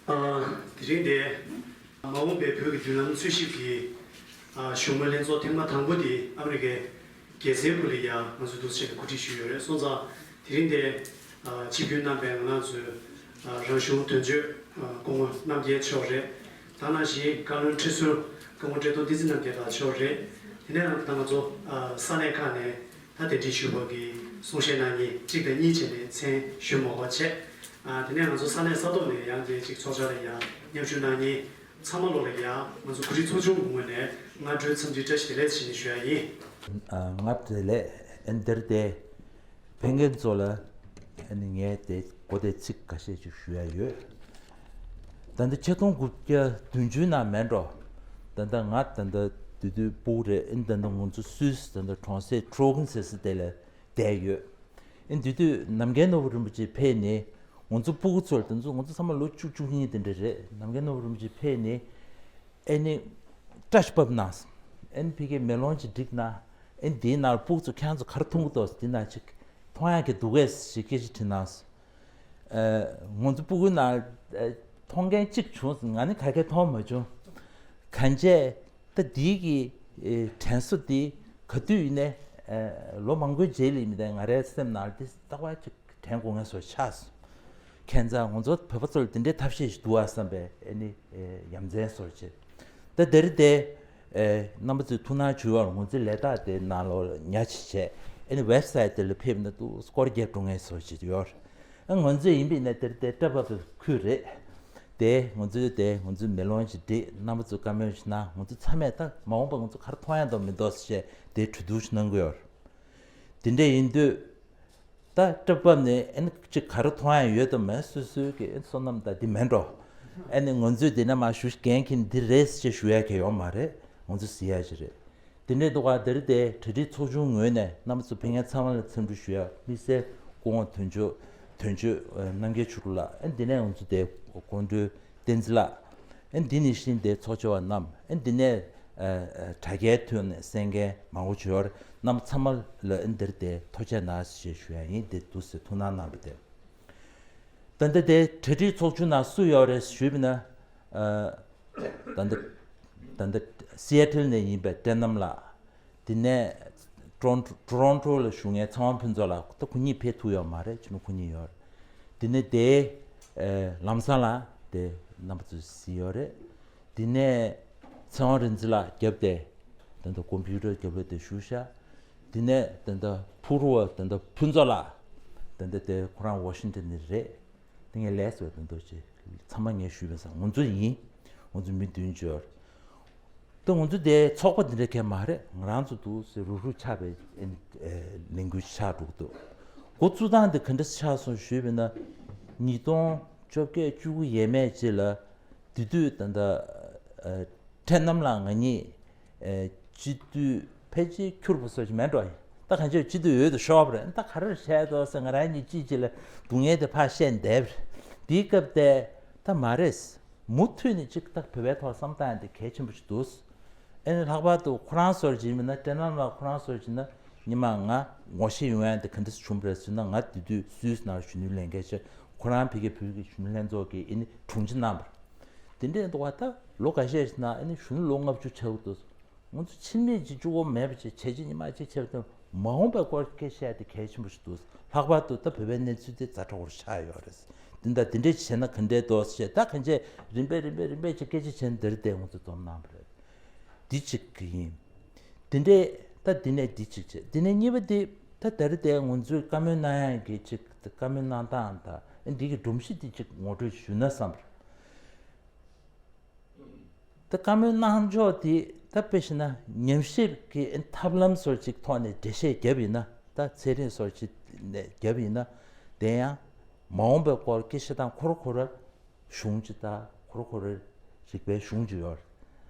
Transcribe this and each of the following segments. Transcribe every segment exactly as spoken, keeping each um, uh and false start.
ཨ། དེ་རིང་འདིར་མ་འོངས་པའི་བོད་ཀྱི་མདུན་ལམ་འཚོལ་ཞིབ་ཀྱི་ཨ་བཞུགས་མོལ་ལྷན་ཚོགས་ཐེངས་མ་དང་པོ་དེ་ཨ་མི་རི་ཀའི་རྒྱལ་སའི་ཁུལ་ལ་ཡང་ང་ཚོས་འདུག་སེ་བྱས་ནས་གོ་སྒྲིག་ཞུས་ཡོད་རེད། སོང་ཙང་དེ་རིང་འདིར་ཨ་ཆིབས་བསྒྱུར་གནང་བའི་ང་རང་ཚོའི་ཨ་རང་གཞུང་དོན་གཅོད་ཨ་སྐུ་ངོ་རྣམ་རྒྱལ་མཆོག་རེད། ད་ནང་བཞིན་བཀའ་བློན་ཁྲི་ཟུར་སྐུ་ངོ་བཀྲས་མཐོང་བསྟན་འཛིན་རྣམ་རྒྱལ་ལགས་མཆོག་རེད། དེ་ནས་ད་ང་ཚོ་ཨ་ས་གནས་ཁག་ནས་ད་གདན་འདྲེན་ཞུས་པ་གི་གསུང་བཤད་གནང་མཁན་གཅིག་དང་གཉིས་བྱས་ནས་མཚན་ཞུ་མ་དགོས་པ་བྱས། ཨ་དེ་ནས་ང་ཚོ་ས་གནས་ས་ཐོག་ནས་ཡང་དེ་གཅིག་ཚོགས་བཅར་ལ་ཡང་མཉམ་ཞུགས་གནང་མཁན་ཚང་མ་ལོ་ལ་ཡང་ང་ཚོ་གོ་སྒྲིག་ཚོགས་ཆུང་གི་ངོས་ནས་སྔ་དྲོའི་འཚམས་འདྲི་བཀྲ་ཤིས་བདེ་ལེགས་ཞེས་ནས་ཞུ་ཡ་ཡིན། ཨ་སྔ་དྲོ་བདེ་ལེགས། ཨ་ནི་འདིར་དེ་ཕེབས་མཁན་ཚོ་ལ་ཨ་ནི་ངས་དེ་གོ་བདེ་ཚིག་འགའ་ཤས་ཅིག་ཞུ་ཡ་ཡོད། ད་ལྟ་ཆིག་སྟོང་དགུ་བརྒྱ་བདུན་ཅུ་ནང་མེད་འགྲོ། ད་ལྟ་ང་ད་ལྟ་དེ་དུས་ཕྲུ་གུ་རེད། ཨ་ནི་ད་ལྟ་ང་ཚོ་སུད་སི་ད་ལྟ་གྲོང་གསེབ་ཁྲོ་གིན་ཟེར་ས་དེ་ལ་བསྡད་ཡོད། ཨ་ནི་དེ་དུས་རྣམ་རྒྱལ་ནོར་བུ་རིན་པོ་ཆེ་ཕེབས་ནས་ང་ཚོ་ཕྲུ་གུ་ཚོར་དེ་ཚོ་ང་ཚོ་ཚང་མ་ལོ་བཅུ་བཅུ་གཉིས་དེ་འདྲ་རེད། རྣམ་རྒྱལ་ནོར་བུ་རིན་པོ་ཆེ་ཕེབས་ནས་ཨ་ནི་བཀྲ་ཤིས་ཕབ་གནང་། ཨ་ནི་ཕ་གིའི་མེ་ལོང་ཅིག་བསྒྲིགས་གནང་། ཨ་ནི་དེའི་ནང་ཕྲུ་གུ་ཚོ་ཁྱེད་རང་ཚོ་ག་རེ་མཐོང་གི་འདུག་དེ་ནང་ཅིག་མཐོང་ཡག་གི་འདུག་གས་ཞེས་སྐད་ཆ་དྲིས་གནང་། ཨ་ང་ཚོ་ཕྲུ་གུའི་ནང་ཨ་མཐོང་མཁན་གཅིག་བྱུང་། ང་ནི་ག་གེ་མཐོང་མ་བྱུང་། གང་བྱས། ད་འདི་གི་ཨེ་དྲན་གསོ་འདི་ག་དུས་ཡིན་ནའི་ཨེ་ལོ་མང་པོའི་རྗེས་ལ་ཡིན་མིན་ང་རའི་སེམས་ནང་འདི་རྟག་པར་ཅིག་དྲན་དགོས་ངེས་སོ་ཆགས་སོང་། ཁྱད་མཚར་ང་ཚོ་བོད་པ་ཚོ་ལ་འདི་འདྲའི་ཐབས་ཤེས་ཤིག་འདུག་ཨ་བསམ་པའི་ཨེ་ནི་ཨེ་ཡ་མཚན་སོར་བྱེད། ད་དེར་དེ་ཨེ་རྣམ་པ་ཚོས་ཐུགས་སྣང་བྱུང་བར་ང་ཚོའི་ལས་རྟགས་དེ་ནང་ལོགས་ཉར་ཅིག་བྱས། ཨེ་ནི་ཝེབ་སའིཊ་དེ་ལ་ཕེབས་ན་འདུག་སྐོར་རྒྱབ་འགྲོ་ངེས་སོར་བྱེད་ཡོད། ང་ཚོས་ཡིན་པས་ན་དེར་དེ་སྐྲ་བབས་པའི་ཁུལ་རེད། དེ་ང་ཚོས་དེ་ང་ཚོའི་མེ་ལོང་ཞིག་བསྒྲིགས། རྣམ་པ་ཚོས་བཀའ་མོལ་ཞིག་གནང་། ང་ཚོ་ཚང་མས་ད་མ་འོངས་པ་ང་ཚོ་ག་རེ་མཐོང་ཡ་འདུག་མི་འདུག་ཟེར་བྱས་དེ་གྲོས་བསྡུར་ཞིག་གནང་གི་ཡོད། དེ་འདྲ་ཡིན་དུས་ད་སྐྲ་བབས་ནས་ཨེ་ནི་ཅིག་ག་རེ་མཐོང་ཡ་ཡོད་དམ་མེད་སོ་སོའི་གི་ཨེ་བསོད་ནམས་ད་འདི་མེད་འགྲོ། ཨེ་ནི་ང་ཚོས་དེ་ན་མ་ཞུ་འགན་འཁྱེར་འདི་རེད་ཟེར་བྱས་ཞུ་ཡ་གི་ཡོད་མ་རེད། ང་ཚོ་ཟེར་ཡ་ཞིག་རེད། དེ་འདྲའི་འདུག་ག་དེར་དེ་གྲ་སྒྲིག་ཚོགས་ཆུང་ངོས་ནས་རྣམ་པ་ཚོ་ཕེབས་མཁན་ཚང་མ་ལ་འཚམས་འདྲི་ཞུ་ཡ། དམིགས་བསལ་སྐུ་ངོ་དོན་གཅོད་དོན་གཅོད་ཨ་རྣམ་རྒྱལ་ཆོས་སྐྱིད་ལགས། ཨ་འདི་ནས་ང་ཚོ་དེ་སྐུ་མགྲོན་བསྟན་འཛིན་ལགས། ཨ་འདི་ནས་བཞིན་དེ་ཚོགས་ཆེ་བ་རྣམས། ཨ་འདི་ནས་ཨ་ཨ་དྲ་རྒྱའི་ཐོག་ནས་གསན་མཁན་མང་པོ་བྱུང་ཡོད་རེད། རྣམ་པ་ཚང་མ་ལ་ཨ་འདིར་དེ་ཐུགས་རྗེ་གནང་ཞེས་ཞུ་ཡ་ཡིན། དེ་འདུག་སེ་ཐུགས་སྣང་གནང་བ་དེ། ད་ལྟ་དེ་གྲ་སྒྲིག་ཚོགས་ཆུང་ནང་སུ་ཡོད་རེད་ཞུས་པ་ན། ཨ་ད་ལྟ་ད་ལྟ་སི་ཨེ་ཊལ་ནས་ཡིན་པའི་བསྟན་ནམ་ལགས། དེ་ནས་ཊོ་ཊོ་རོན་ཊོ་ལ་བཞུགས་མཁན་ཚེ་དབང་ཕུན་ཚོགས་ལགས། ད་ཁོ་གཉིས་ཕེབས་ཐུབ་ཡོད་མ་རེད། ཕྱི་ནས་ཁོ་གཉིས་ཡོད་རེད། དེ་ནས་དེ་ཨེ་ལམ་བཟང་ལགས། དེ་རྣམ་པ་ཚོས་གཟིགས་ཡོད་རེད། དེ་ནས་ཚེ་དབང་རིག་འཛིན་ལགས་རྒྱབ་དེ་ད་ལྟ་ཀོམ་པུ་ཊར་རྒྱབ་ལ་དེ་བཞུགས་ཤག་དེ་ནས་ད་ལྟ་ཕུར་བ་ད་ལྟ་ཕུན་ཚོགས་ལགས། ད་ལྟ་དེ་ཁོ་རང་ཝ་ཤིང་ཊོན་ནས་རེད། དེ་ངས་ལས་ཟེར་བ་དེ་འདུག་ཅེས་ཚང་མ་ངས་ཞུས་པ་སང་ང་ཚོ་ཡིན། ང་ཚོ་མི་བདུན་འབྱོར། ད་ང་ཚོ་དེ་ཚོགས་པ་འདི་འདྲ་གས་མ་རེད། ང་རང་ཚོ་འདུག་སེ་རུག་རུག་ཆགས་པའི་ཨེ་ལས་འགུལ་ཆགས་འགྲོ་གི་འདུག་འགོ་བཙུགས་སྟངས་དེ་ག་འདྲ་ཆགས་སོང་ཞུས་པ་ན། ཉིས་སྟོང་བཅོ་བརྒྱད་བཅུ་དགུ་ཡས་མས་ཅིག་ལ་དེ་དུས་ད་ལྟ་ཨ་ཁྲེན་ནམ་ལགས་ང་གཉིས་ཨེ་སྤྱི་འཐུས་ཕལ་ཆེར་འཁྱུར་བ་སོགས་ཀྱི་མེད་འགྲོ། ད་གང་ཅི་སྤྱི་འཐུས་འོས་དུ་ཤོར་བ་རེད། ད་ག་རེ་བྱས་འདུག་ཟེར་ང་རང་གཉིས་གཅིག་གཅིག་ལ་སྡུག་བསྔལ་དེ་ཕར་བཤད་བསྡད་པ་རེད། དེའི་སྐབས་དེ་ད་མ་རེད། མུ་མཐུད་ནས་ཅིག་ད་བོད་པའི་ཐོག་བསམ་བཏང་ཡ་དེ་གལ་ཆེན་པོ་ཞིག་འདུག་ཨེ་ནི་ལྷག་པར་དུ་ཁོ་རང་ཚོར་བྱས་མིན་ན། ཁྲེན་ནམ་ལགས་ཁོ་རང་ཚོར་བྱས་ན་ཉི་མ་ང་ངོ་ཤེས་ཡོང་ཡ་དེ་ག་འདྲ་བྱུང་བ་རེད་ཟེར་ན། ང་དེ་དུས་སུད་སི་ནང་གཞོན་ནུའི་ལས་འགན་བྱས། ཁོ་རང་ཕ་གི་བོད་ཀྱི་གཞོན་ནུ་ལྷན་ཚོགས་ཀྱི་ཨེ་ནི་དྲུང་ཆེ་གནང་བ་རེད། དེ་འདྲའི་འདུག་བ། ད་ལོ་འགའ་ཤས་ཤིག་ནང་ཨེ་ནི་གཞོན་ནུ་ལོ་ལྔ་བཅུ་ཆགས་ཀྱི་འདུག་ང་ཚོ་ཕྱི་མིག་ཅིག་བཅུག་དགོས་མེད་པ་ཅིག་བྱས་རྗེས་ཉི་མ་གཅིག་བྱས་པ་དང་མ་འོངས་པའི་སྐོར་སྐད་བཤད་དེ་གལ་ཆེན་པོ་ཞིག་འདུག་ལྷག་པར་དུ་ད་བོད་པའི་གནས་ཚུལ་དེ་ཛ་དྲག་པོ་ཆགས་ཡོད་རེད། དེ་འདྲ་དེ་འདྲས་བྱས་ན་ག་འདྲས་འདུག་ཟེར་ད་གང་ཅི་རིམ་པས་རིམ་པས་རིམ་པས་ཅིག་སྐད་ཆ་བྱས་ནས་འདིར་དེ་ང་ཚོ་འཛོམས་གནང་བ་རེད། འདི་གཅིག་གི་ཡིན། དེ་འདྲས་ད་འདི་ནས་འདི་གཅིག་བྱས། དེ་ནས་གཉིས་པ་དེ་ད་ད་རེས་དེ་ང་ཚོས་བཀའ་མོལ་གནང་ཡག་གི་ཅིག་བཀའ་མོལ་གནང་སྟངས་དང་འདི་གི་སྒྲོམ་གཞི་དེ་ཅིག་ངོ་སྤྲོད་ཞུས་ན་བསམ་པ་རེད། ད་བཀའ་མོལ་གནང་ཕྱོགས་དེ་ད་དཔེ་བཞག་ན་ཉམས་ཞིབ་ཀྱི་ཐབས་ལམ་སོགས་ཅིག་ཐོག་ནས་འགྲེལ་བཤད་བརྒྱབ་ཡིན་ན། ད་ཚན་རིག་སོགས་ཅིག་ནས་བརྒྱབ་ཡིན་ན། དེ་ཡང་མ་འོངས་པའི་སྐོར་སྐད་ཆ་དང་ཁོ་ར་ཁོ་ར་གཞུང་ཅིག་དང་ཁོ་ར་ཁོ་རའི་རིག་པའི་གཞུང་ཅིག་ཡོད་རེད།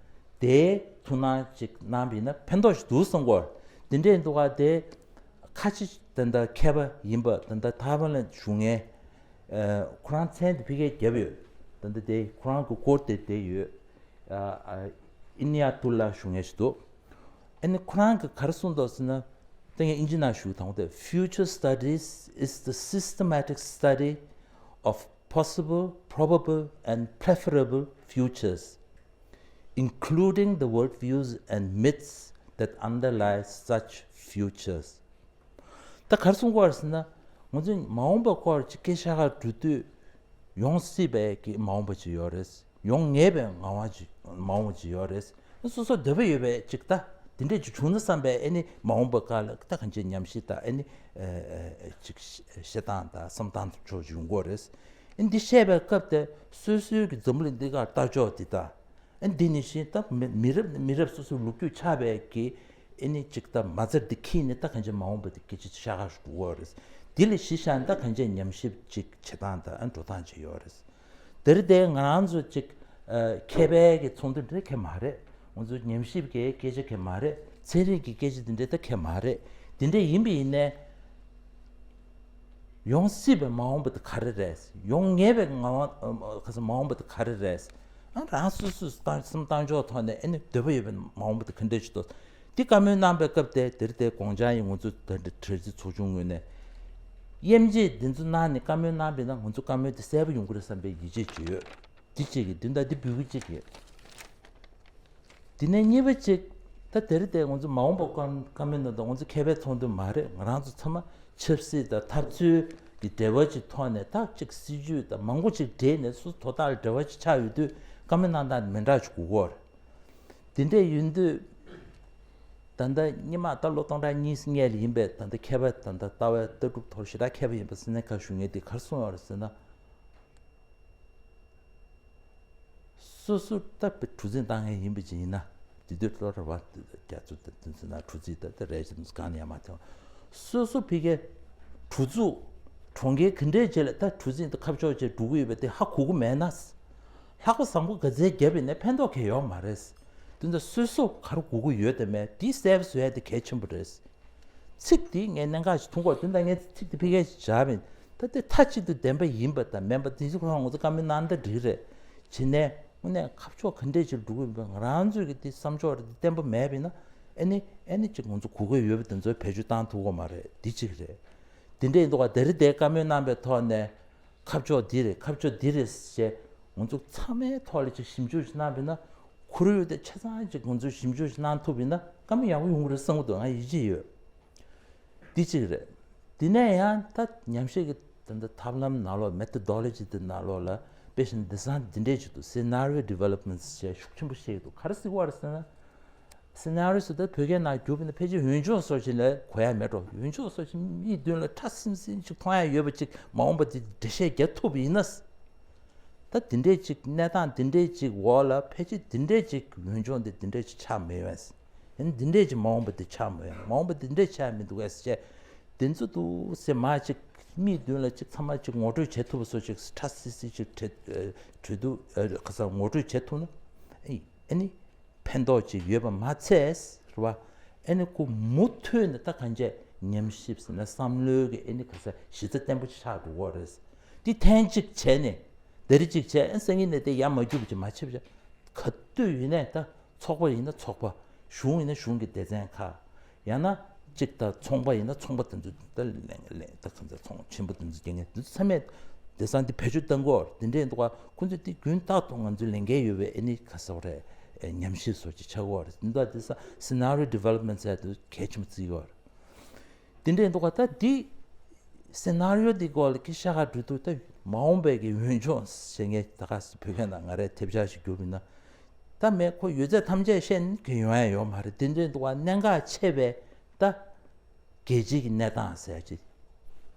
དེའི་ཐུགས་སྣང་ཅིག་གནང་བ་ཡིན་ན་ཕན་ཐོགས་ཤིག་འདུག་བསམ་གོ། དེ་འདྲས་འདུག་ག་དེ་ཁ་ཆེ་ད་ལྟ་མཁས་པ་ཡིན་པ་ད་ལྟ་ཐའེ་ཝན་ལ་བཞུགས་མཁན་ཨ་ཁོ་རང་མཚན་དེ་ཕ་གིར་བརྒྱབ་ཡོད། ད་ལྟ་དེ་ཁོ་རང་གི་སྐོར་དེ་བསྡད་ཡོད། ཨ་ཨ་ཨིན་ནི་ཡ་ཏུ་ལ་ཞུ་མཁན་ཞིག་འདུག་ཨ་ནི་ཁོ་རང་གིས་ག་རེ་གསུངས་འདུག་ཟེར་ན། ད་ངས་ཨིན་ཇི་ནང་ཞུ་དང་དེ། Future studies is the systematic study of possible, probable, and preferable futures, including the worldviews and myths that underlie such futures. ད་ག་རེ་གསུང་གི་ཡོད་རེད་ཟེར་ན། ང་ཚོས་མ་འོངས་པའི་སྐོར་ཅིག་སྐད་ཆ་བཤད་ག་འགྲོ་དུས། ཡོང་སྲིད་པའི་གི་མ་འོངས་པ་ཅིག་ཡོད་རེད། ཡོང་ངེས་པའི་ངང་པ་ཅིག་མ་འོངས་པ་ཅིག་ཡོད་རེད། སོ་སོ་འདོད་པ་ཡོད་པའི་ཅིག་ད་དེ་འདྲས་ཅིག་བྱུང་ན་བསམ་པའི་ཨ་ནི་མ་འོངས་པ་སྐོར་ལ་ད་གང་ཅིའི་ཉམས་ཞིབ་དང་ཨ་ནི་ཅིག་བཤད་སྟངས་དང་བསམ་སྟངས་དེ་ཚོ་ཡོང་གི་ཡོད་རེད། ཨ་ནི་འདི་བཤད་པའི་སྐབས་དེ་སོ་སོའི་གི་འཛམ་བུ་གླིང་འདི་གར་ལྟ་ཕྱོགས་འདི་དང་། ཨ་ནི་འདི་ནང་བཞིན་ད་མི་མི་རབས་ནས་མི་རབས་སོ་སོའི་ལོ་རྒྱུས་ཆགས་པའི་གི་ཨ་ནི་ཅིག་ད་མ་རྩ་འདི་འཁྱེར་ནས་ད་གང་ཅིའི་མ་འོངས་པ་འདི་སྐད་ཆ་བཤད་ག་འགྲོ་གི་ཡོད་རེད། འདི་ལ་གཞི་བཞག་ནས་ད་གང་ཅིའི་ཉམས་ཞིབ་ཅིག་བྱེད་སྟངས་དང་ཨ་ནི་འགྲོ་སྟངས་ཅིག་ཡོད་རེད། དེ་རིང་དེ་ང་རང་ཚོ་ཅིག་ཨ་མཁས་པའི་གི་ཚོགས་འདུ་འདི་འདྲ་གང་ཡང་མ་རེད། ང་ཚོ་ཉམས་ཞིབ་ཀྱི་སྐད་ཆ་གང་ཡང་མ་རེད། ཚན་རིག་གི་སྐད་ཆ་འདི་འདྲ་ད་གང་ཡང་མ་རེད། འདི་འདྲ་ཡིན་པ་ཡིན་ནའི། ཡོང་སྲིད་པའི་མ་འོངས་པ་དེ་ག་རེ་རེད། ཡོང་ངེས་པའི་ངང་ཨ་ཁ་སང་མ་འོངས་པ་དེ་ག་རེ་རེད། ཨ་རང་སོ་སོས་བཏང་སེམས་བཏང་ཕྱོགས་ཐོག་ནས་ཨ་ནི་འདོད་པ་ཡོད་པའི་མ་འོངས་པ་དེ་ག་འདྲས་ཅིག་འདུག་འདི་བཀའ་མོལ་གནང་པའི་སྐབས་དེ་དེར་དེ་དགོངས་འཆར་ཡིན། ང་ཚོ་ད་ལྟ་གྲོས་ཚོགས་ཚོགས་ཆུང་ངོས་ནས་དབྱེ་འབྱེད་འདི་ཚོ་གནང་ནས་བཀའ་མོལ་གནང་པས་ན་ང་ཚོ་བཀའ་མོལ་དེ་གསལ་པོ་ཡོང་གི་རེད་བསམ་པའི་ཡིད་ཆེས་བྱོས་ཡོད། འདི་གཅིག་གིས་འདི་ད་འདི་འབུལ་གི་གཅིག་གིས། དེ་ནས་གཉིས་པ་གཅིག་ད་དེ་རིང་དེ་ང་ཚོ་མ་འོངས་པ་བཀའ་བཀའ་མོལ་གནང་དུས་ང་ཚོ་མཁས་པའི་ཚོགས་འདུ་མ་རེད། ང་རང་ཚོ་ཚང་མ་ཆབ་སྲིད་དང་འཐབ་རྩོད་ཀྱི་འབྲེལ་བ་གཅིག་ཐོག་ནས་ད་གཅིག་སྲིད་ཇུས་དང་མང་པོ་གཅིག་འབྲེལ་ནས་སོ་སོ་དོ་བདག་ལ་འབྲེལ་བ་གཅིག་ཆགས་ཡོད་དུས་བཀའ་མོལ་གནང་སྟངས་མི་འདྲ་ཅིག་དགོས་ཀྱི་ཡོད་རེད། དེ་འདྲས་ཡིན་དུས་ད་ལྟ་སྔོན་མ་ད་ལོ་སྟོང་ཕྲག་གཉིས་སྔོན་ལ་ཡིན་པའི་ད་ལྟ་མཁས་པ་ད་ལྟ་ལྟ་བའི་ལྟ་གྲུབ་ཐོག་ཞེ་དྲག་མཁས་པ་ཡིན་པ་སེ་ནེ་ཀ་ཞུ་མཁན་དེ་ག་རེ་གསུངས་ཡོད་རེད་ཟེར་ན། སོ་སོ་ལྟ་བུའི་གྲུ་གཟིངས་བཏང་མཁན་ཡིན་པ་ཅིག་ཡིན་ན། དེ་དུས་ལོ་རེ་བ་རྒྱ་མཚོ་དང་དེ་ཚོ་ན་གྲུ་གཟིངས་དང་དེ་རེད་ཅེས་གང་ནས་ཡང་མ་ཐོན། སོ་སོ་ཕ་གིའི་གྲུ་ཚུགས་གྲོང་ཁྱེར་ག་འདྲའི་རྗེས་ལ་ད་གྲུ་གཟིངས་དང་ཁ་ཕྱོགས་བཅས་འགྲོ་གི་ཡོད་པ་དེ་ཧ་གོ་གི་མེད་ན། ལྷག་པ་བཟང་པོ་ག་ཚད་བརྒྱབ་ཡིན་ནའི་ཕན་ཐོགས་གང་ཡང་ཡོད་མ་རེད། དེ་ཚོ་སོ་སོ་ག་རེ་དགོས་ཀྱི་ཡོད་དམ་མེད་དེ་གསལ་པོ་བཟོ་ཡ་དེ་གལ་ཆེན་པོ་རེད། ཚིག་དེ་ངས་གནད་འགག་ཅིག་མཐོང་གི་ཡོད། དེ་འདྲ་ངས་ཚིག་དེ་ཕ་གིར་བཞག་པ་ཡིན། ད་དེ་མཐའ་གཅིག་ཏུ་བདེན་པ་ཡིན་པ་དང་མིན་པ་དེ་ཚོ་ཁོ་རང་ང་ཚོ་བཀའ་མོལ་གནང་ད་འགྲིག་རེད། བྱས་ནས་དངོས་གནས་ཁ་ཕྱོགས་ག་འདྲས་ཅིག་འགྲོ་གི་ཡོད་པ་ང་རང་ཚོས་ཀྱི་དེ་བསམ་ཕྱོགས་རེད། དེ་བརྟན་པོ་མེད་པ་ཡིན་ན་ཨ་ནི་ཨ་ནི་ཅིག་ང་ཚོ་གོ་གི་ཡོད་པ་དེ་ཚོ་བེད་སྤྱོད་བཏང་ཐུབ་ཀྱི་མ་རེད། འདི་གཅིག་རེད། དེ་འདྲས་ཡིན་དུས་ག་དེ་རིང་དེ་བཀའ་མོལ་གནང་པའི་ཐོག་ནས་ཁ་ཕྱོགས་འདི་རེད་ཁ་ཕྱོགས་འདི་རེད་ཞེས་ང་ཚོ་ཚང་མའི་ཐོག་ལ་ཅིག་ཞིབ་འཇུག་ཅིག་གནང་བ་ཡིན་ན། ཁོར་ཡུག་དེ་ཆ་ཚང་ཅིག་ང་ཚོས་ཞིབ་འཇུག་ཅིག་གནང་ཐུབ་པ་ཡིན་ན་བཀའ་མོལ་ཡག་པོ་ཡོང་གི་རེད་བསམ་གྱི་འདུག་ང་ཡིད་ཆེས་ཡོད། འདི་གཅིག་རེད། དེ་ནས་ཡང་ད་ཉམས་ཞིབ་ཀྱི་ད་ལྟ་ཐབས་ལམ་ནང་ལོགས་མེ་ཐོ་ཌོ་ལོ་ཇི་དེ་ནང་ལོགས་ལ་དཔེ་བཞིན་དེང་སང་འདི་འདྲས་ཅིག་འདུག་སི་ནེ་རི་ཡོ་ཌི་ཝེ་ལོབ་མེན་ཊི་ཞེས་ཤུགས་ཆེན་པོ་བཤད་ཀྱི་འདུག་ག་རེ་ཟེར་གྱི་ཡོད་རེད་ཟེར་ན། སི་ནེ་རི་ཡོ་ཟེར་ད་བོད་སྐད་ནང་བསྒྱུར་བ་ཡིན་ན་ཕལ་ཆེར་འོས་སྦྱོང་སོགས་ཅིག་ལ་གོ་ཡ་མེད་འགྲོ། འོས་སྦྱོང་སོགས་ཅིག་མིག་མདུན་ལ་ཁྲ་སིམ་སིམ་ཅིག་མཐོང་ཡ་ཡོད་པ་ཅིག་མ་འོངས་པ་དེ་འགྲེལ་བཤད་རྒྱག་ཐུབ་པ་ཡིན་ན། ད་དེ་འདྲས་ཅིག་གནས་སྟངས་དེ་འདྲས་ཅིག་འོག་ལ་ཕལ་ཆེར་དེ་འདྲས་ཅིག་འོས་སྦྱོང་དེ་དེ་འདྲས་ཅིག་ཆགས་མི་ཡོང་། ཡང་འདི་འདྲས་ཅིག་མ་འོངས་པ་དེ་ཆགས་མི་ཡོང་། མ་འོངས་པ་དེ་འདྲས་ཆགས་མི་འདུག་གས་ཟེར། དེ་ཚོ་འདུག་སེ་མ་ཅིག་མིག་མདུན་ལ་ཅིག་ཚང་མ་ཅིག་ངོ་སྤྲོད་བྱེད་ཐུབ་པ་བཟོ་ཅིག་ཁྲ་སིམ་སིམ་ཅིག་བྲིས་བྲིས་འདུག་ག་ས་ངོ་སྤྲོད་བྱེད་ཐུབ་ན་ཨེ་ཨ་ནི། ཕན་ཐོགས་ཅིག་ཡོད་པ་མ་ཚད་རེད་བ། ཨེ་ནི་ཁོ་མུ་མཐུད་ནས་ད་གང་ཅི་ཉམས་ཞིབ་ཟེར་ན་བསམ་བློའི་གི་ཨེ་ནི་ག་ས་གཞི་རྩ་བརྟན་པོ་ཆགས་འགྲོ་གི་རེད། འདི་ཐེངས་གཅིག་བྱས་ནས་དེ་རིང་གཅིག་བྱས་ཨེ་སང་ཉིན་ནས་དེ་ཡར་མ་རྒྱུག་པ་ཅིག་མ་བྱེད་པ་བྱས། ག་དུས་ཡིན་ནས་ད་ཚོགས་པ་ཡིན་ན་ཚོགས་པ། གཞུང་ཡིན་ན་གཞུང་གི་སྡེ་ཚན་ཁག་ཡང་ན་གཅིག་ད་ཚོང་པ་ཡིན་ན་ཚོང་པ་དེ་ཚོ་ད་ལས་ལས་ད་གང་ཚ་ཚོང་ཆེན་པོ་དེ་ཚོ་རྒྱག་མཁན་དེ་ཚོ་ཚང་མས་དེང་སང་དེ་བེད་སྤྱོད་གཏང་གི་ཡོད་རེད། དེ་འདྲས་འདུག་ག་ཁོང་ཚོས་དེ་རྒྱུན་ཐག་ཏུ་ང་ཚོའི་ལས་འགན་ཡོད་པའི་ཨེ་ནི་ག་ཟེར་བ་རེད། ཨེ་ཉམས་ཞིབ་བཟོ་ཅིག་ཆགས་ཀྱི་ཡོད་རེད། དེ་འདྲ་དེང་སང་སི་ནེ་རི་ཡོ་ཌི་ཝེ་ལོབ་མེན་ཊི་ཟེར་དེ་གལ་ཆེན་པོ་བརྩི་གི་ཡོད་རེད། དེ་འདྲས་འདུག་ག་ད་དེ་སི་ནེ་རི་ཡོ་དེ་སྐོར་ལ་སྐད་ཆ་བཤད་ག་འགྲོ་དུས་ད་མ་འོངས་པའི་གི་འོས་སྦྱོང་ཟེར་མཁན་ད་ག་བོད་སྐད་ནང་ང་རའི་ཐེབས་ཆག་ཞིག་བསྒྱུར་བ་ཡིན་ན། ད་མེད་ཁོ་ཡོད་ཚད་ཐམས་ཅད་བཤད་ནས་གི་ཡོང་ཡ་ཡོད་མ་རེད། དེ་འདྲས་འདུག་ག་གནད་འགག་ཆེ་བའི་ད་རྒྱལ་སྤྱིའི་གི་གནས་སྟངས་ཟེར་ཅིག་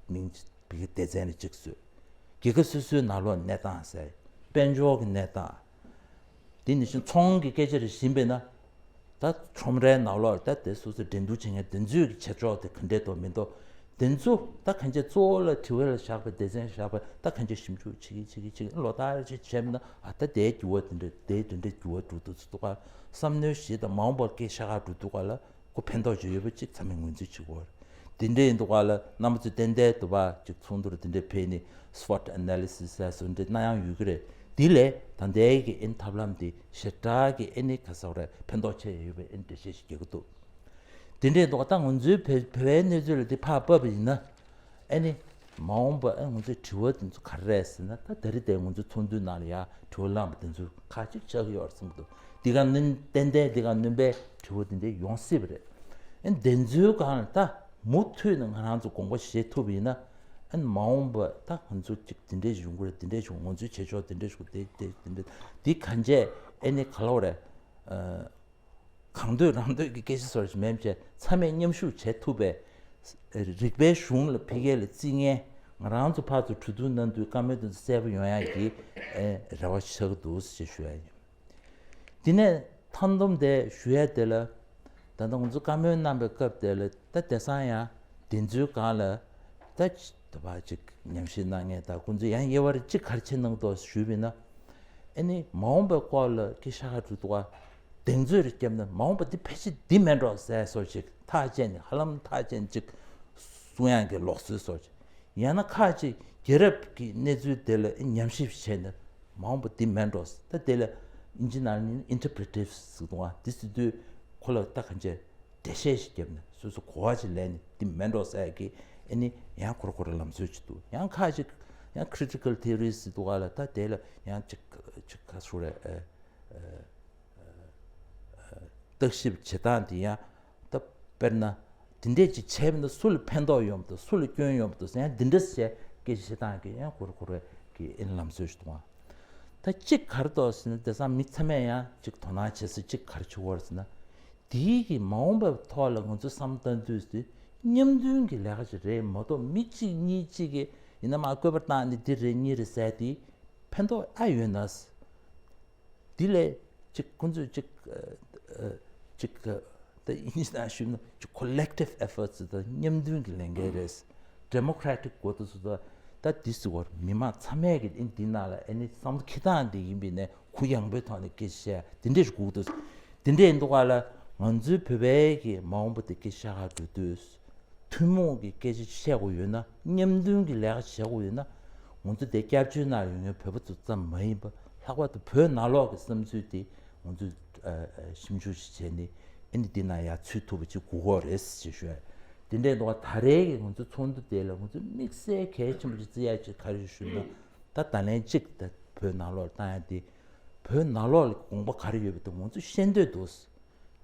མིང་ཅིག་བི་གི་སྡེ་ཚན་རེ་གཅིག་བཟོས། རྒྱལ་ཁབ་སོ་སོའི་ནང་ལོགས་གནས་སྟངས་ཟེར། དཔལ་འབྱོར་གྱི་གནས་སྟངས། དེ་ནི་བཞིན་ཚོང་གི་སྐད་ཆ་རེ་བཞིན་པས་ན། ད་ཁྲོམ་རའི་ནང་ལོགས་ད་དེ་སོ་སོ་འགྲན་བསྡུར་བྱེད་མཁན་དེ་ཚོའི་གི་བྱེད་ཕྱོགས་དེ་ག་འདྲས་འདུག་མི་འདུག་དེ་ཚོ་ད་གང་ཅི་གཙོ་བོ་ལ་དྲི་བ་ལ་བཞག་པའི་སྡེ་ཚན་བཞག་པ་ད་གང་ཅི་ཞིབ་འཇུག་བྱེད་ཀྱི་བྱེད་ཀྱི་བྱེད་ཀྱི་ལོ་ལྟར་ཅིག་བྱས་ན་ཨ་ད་དེའི་འགྱུར་བ་དེ་འདྲས་དེའི་དེ་འདྲས་འགྱུར་བ་འགྲོ་འདུག་ཚོ་འདུག་ག་བསམ་མནོའི་གཞི་དང་མ་འོངས་པར་སྐད་ཆ་ག་འགྲོ་འདུག་ག་ལ། ཁོ་ཕན་ཐོགས་ཅིག་ཡོད་པ་ཅིག་ཚང་མས་ངོས་འཛིན་བྱེད་དགོས། དེ་འདྲ་ཡིན་དུས་ག་ལ་རྣམ་པ་ཚོས་ཏན་ཏན་དུ་བ་ཅིག་ཚོགས་འདུར་དེ་འདྲ་ཕེབས་ནས་སི་ཝོཊ་ཨེ་ན་ལི་སིས་ཟེར་སོགས་འདྲ་གནང་ཡག་ཡོད་ཀྱི་རེད། དེ་ལས་ད་ལྟའི་གི་ཨེ་ནི་ཐབས་ལམ་དེ་ཞེ་དྲག་གི་ཨེ་ནི་ག་ཟེར་བ་རེད། ཕན་ཐོགས་ཆེ་ཡོད་པའི་ཨེ་ནི་འགྲེལ་བཤད་ཞིག་རྒྱག་གི་འདུག་དེ་འདྲ་ཡིན་དུས་ག་ད་ང་ཚོའི་བོད་བོད་པའི་གནས་ཚུལ་ལ་དེ་ཕར་བབས་པ་ཡིན་ན་ཨེ་ནི་ མ་འོངས་པ་ཨ་ང་ཚོའི་དྲི་བ་དེ་ཚོ་ག་རེ་རེད་ཟེར་ན། ད་ད་རེས་དེ་ང་ཚོའི་ཚོགས་འདུའི་ནང་ལ་ཡ་དྲི་བ་བསླངས་པ་དེ་ཚོ་ཁག་ཅིག་ཆགས་ཀྱི་ཡོད་རེད་བསམ་གྱི་འདུག་འདི་ག་ནི་ཏན་ཏན་འདི་ག་སྣོན་པའི་དྲི་བ་དེ་འདྲ་ཡོང་སྲིད་པ་རེད། ཨ་དེ་ཚོའི་སྒང་ལ་ད་མུ་མཐུད་ནས་ང་རང་ཚོ་དགོངས་པ་བཞེས་ཐུབ་པ་ཡིན་ན། ཨ་མ་འོངས་པ་ད་ང་ཚོ་ཅིག་དེ་འདྲས་ཡོང་གི་རེད། དེ་འདྲས་བྱུང་། ང་ཚོའི་བྱེད་ཕྱོགས་དེ་འདྲས་བྱུང་། དེ་དེ་དེ་འདྲས་དེ་གང་བྱས་ཨ་ནི་ག་ལབ་རེད། ཨ། གང་འདོད་རང་འདོད་ཀྱི་སྐད་ཆ་བཟོ་འདྲ་ཞིག་མིན་པ་བྱས། ཚང་མས་མཉམ་ཞུགས་བྱེད་ཐུབ་པའི་རིགས་པའི་གཞུང་ལ་འཕེལ་རྒྱས་ལ་བརྩི་མཁན། ང་རང་ཚོ་ཕར་ཚུར་གྲོས་བསྡུར་གནང་དུས་བཀའ་མོལ་དེ་ཚོ་གསལ་པོ་ཡོང་ཡག་གི་ཨེ་རེ་བ་ཆགས་འདུག་ཅེས་ཞུ་ཡ་ཡིན། དེ་ནས་མཐའ་སྡོམ་དེ་ཞུ་ཡ་དེ་ལ། ད་ལྟ་ང་ཚོ་བཀའ་མོལ་གནང་བའི་སྐབས་དེ་ལ་ད་དེང་སང་ཡང་དེ་ཚོའི་སྒང་ལ་ད་ད་བར་ཅིག་ཉམས་ཞིབ་གནང་མཁན་དང་ཁོང་ཚོས་ཡང་དབྱེ་བ་གཅིག་ག་རེ་ཕྱེ་གནང་འདུག་ཞུས་པ་ཡིན་ན། ཨ་ནི་མ་འོངས་པའི་སྐོར་ལ་སྐད་ཆ་ཤ་ཁ་འགྲོ་འདུག་ག་གདེང་ཚོད་རེ་བརྒྱབ་ན། མ་འོངས་པ་འདི་ཕལ་ཆེར་འདི་མེད་འགྲོ་ཟེར་བཟོ་ཅིག་ཐག་བཅད་ནས། ཧ་ལམ་ཐག་བཅད་ནས་ཅིག་གསུང་ཡག་གི་ལུགས་སྲོལ་བཟོ་ཅིག་ཡང་ན་ཁག་ཅིག་རྒྱལ་རབས་ཀྱི་གནས་ཚུལ་དེ་ལ་ཉམས་ཞིབ་བྱས་ནས། མ་འོངས་པ་འདི་མེད་འགྲོ། ད་དེ་ལ་ཨིན་ཇི་ནང་ནས་interpretive་ཟེར་འདུག་ག་འདི་ཟེར་དུས་ཁོ་ལ་ད་གང་བྱས་འགྲེལ་བཤད་ཞིག་བརྒྱབ་ནས། སོ་སོ་གོ་བ་ཞིག་ལེན་ནས། འདི་མེད་འགྲོ་ཟེར་གི་ཨ་ནི་ཡང་ཁོ་ར་ཁོ་ར་ལམ་སྲོལ་ཅིག་འདུག་ཡང་ཁག་ཅིག་ཡང་critical theories་ཟེར་འདུག་ག་ལ། ད་དེ་ལ་ཡང་ཅིག་ཅིག་ག་རེ་ཟེར་དགོས་རེད། ཨ་ཨ་ཨ་བརྟག་ཞིབ་བྱེད་སྟངས་དེ་ཡང་། ད་དཔེར་ན་དེ་འདྲས་ཅིག་བྱས་པ་ན་སུ་ལ་ཕན་ཐོགས་ཡོང་འདུག་སུ་ལ་སྐྱོན་ཡོང་འདུག་ཡང་འདི་འདྲས་བྱས་སྐད་ཆ་བཤད་སྟངས་ཀྱི་ཡང་ཁོ་ར་ཁོ་ར་གི་ཨ་ནི་ལམ་སྲོལ་ཞིག་འདུག་ག་ད་གཅིག་ག་རེ་འདུག་ཟེར་ན། དེང་སང་མི་ཚང་མས་ཡང་ཅིག་དོ་སྣང་བྱེད་ས་གཅིག་ག་རེ་བྱེད་ཀྱི་ཡོད་རེད་ཟེར་ན། དེའི་གི་མ་འོངས་པའི་ཐོག་ལ་ང་ཚོ་བསམ་བློ་བཏང་དུས་དེ་མཉམ་མཐུན་གྱི་ལས་ཀ་ཞིག་རེད་མ་གཏོགས། མི་གཅིག་གཉིས་གཅིག་གིས་ཡིན་ན་མ་བཀོད་པ་བཏང་ནས་འདི་རེད་གཉིས་རེད་ཟེར་དེ་ཕན་ཐོགས་ཨ་ཡོད་ན། དེ་ལས་ཅིག་ཁོང་ཚོས་ཅིག་ཨ་ཨ་ཅིག་ཨ་ད་ཡིན་ན་ཞུས་ན་ཅིག་collective efforts། ད་མཉམ་མཐུན་གྱི་ལས་འགན་རེད། democratic་འགོ་ཐོག་སུ་ད་ད་དེ་ཟེར་བར་མི་མང་ཚང་མས་ཀྱི་ཨ་ནི་འདི་ནང་ལ་ཨ་ནི་བསམ་བློ་འཁྱེར་སྟངས་འདི་ཡིན་པས་ནས། གུ་ཡངས་པོའི་ཐོག་ནས་སྐད་ཆ་བཤད་དེ་འདྲས་ཞིག་དགོས་འདུག་དེ་འདྲས་ཡིན་དུས་ག་ལ་ང་ཚོའི་བོད་པའི་གི་མ་འོངས་པ་དེ་སྐད་ཆ་ཤ་ཁ་འགྲོ་དུས། ཐུན་མོང་གི་སྐད་ཆ་བཤད་དགོས་ཡོད་ན། མཉམ་མཐུན་གྱི་ལས་ཀ་བྱེད་དགོས་ཡོད་ན། ང་ཚོ་དེ་སྐྱབས་བཅོལ་ནང་ཡོད་མཁན་བོད་པ་ཚོ་ཙམ་མ་ཡིན་པ། ལྷག་པར་དུ་བོད་ནང་ལོགས་ཀྱི་བསམ་ཚུལ་དེ་ང་ཚོས་ཨ་ཨ་ཞིབ་འཇུག་ཅིག་བྱས་ནས་ཨ་ནི་འདི་ནང་ཡར་ཚུད་ཐུབ་པ་ཅིག་དགོས་ཀྱི་ཡོད་རེད་ཅེས་ཞུ་ཡ། དེ་འདྲའི་འདུག་ག་ད་རེས་ཀྱི་ང་ཚོའི་ཚོགས་འདུ་དེ་ལ་ང་ཚོས་དམིགས་བསལ་གལ་ཆེན་པོ་ཅིག་བརྩི་ཡ་ཅིག་ག་རེ་ཞུ་ན། ད་ད་ལན་གཅིག་ད་བོད་ནང་ལོགས་ལ་བཏང་ཡ་དེ། བོད་ནང་ལོགས་ལ་དགོངས་པ་ག་རེ་ཡོད་པ་དེ་ང་ཚོས་ཤེས་འདོད་འདུག་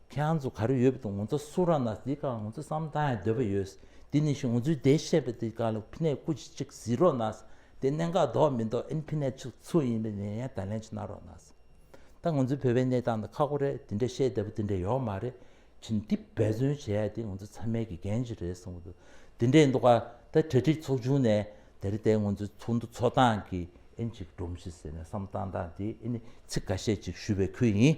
ཁྱེད་རང་ཚོ་ག་རེ་ཡོད་པ་དེ་ང་ཚོ་གསུང་རོགས་གནང་། དེའི་སྒང་ང་ཚོ་བསམ་བཏང་ཡ་འདོད་པ་ཡོད། དེ་ནང་བཞིན་ང་ཚོས་དེ་བཤད་པ་དེའི་སྒང་ལ་ཕི་ནས་སྐུ་མཁྱེན་ཅིག་གཟིགས་རོགས་གནང་། དེ་གནད་འགག་འདུག་མི་འདུག་ཨ་ནི་ཕི་ནས་ཅིག་ཚུར་ཡིན་པ་ནས་ཡང་བརྡ་ལན་ཅིག་གནང་རོགས་གནང་། ད་ང་ཚོའི་བོད་པའི་གནས་སྟངས་དེ་ཁག་པོ་རེད། དེ་འདྲ་བཤད་བདེ་པོ་དེ་འདྲ་ཡོད་མ་རེད། ཕྱིན་འདི་འབད་བརྩོན་བྱེད་ཡ་དེ་ང་ཚོ་ཚང་མའི་གི་འགན་ཅིག་རེད་བསམ་གྱི་འདུག་དེ་འདྲ་ཡིན་དུས་ག་ད་གྲ་སྒྲིག་ཚོགས་ཆུང་ནས་དེ་རིང་དེ་ང་ཚོའི་ཚོགས་འདུ་ཚོགས་སྟངས་ཀྱི་ཨ་ནི་ཅིག་སྒྲོམ་གཞི་ཟེར་ནས་བསམ་བཏང་སྟངས་དེ་ཨ་ནི་ཚིག་འགའ་ཤས་ཅིག་ཞུས་པའི་ཁུལ་ཡིན།